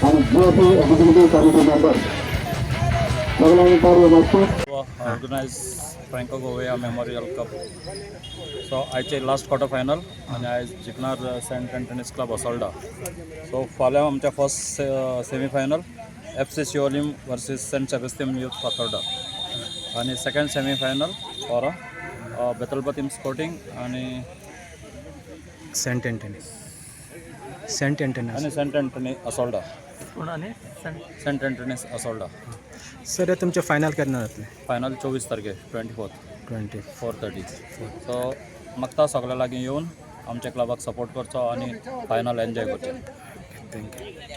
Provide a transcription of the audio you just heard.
आणि GOP executive committee member सगळ्यांनी मागतो. Organise Franco Gouveia memorial cup. So आयचे लास्ट क्वॉर्टर फायनल आनी आयज जिखणार सेंट एंटनीस क्लब असोल्डा. सो फाल्यां आमच्या first semifinal FC Siolim versus Saint Sebastian youth Fatorda आनी सेकंड सेमीफायनल परा बेतलबतीम स्पोर्टींग आनी सेंट एंटनी, सेंट एंटनी. आनी saint Anthony Assolda, saint Anthony's Assolda. Sir, हे तुमचें फायनल केन्ना जातलें? फायनल 24 तारखेर, 24th. 20. 4:30. सो मागता सगळ्या लागीं येवन आमच्या क्लबाक सपोर्ट करचो आनी फायनल एन्जॉय करचें. Thank you.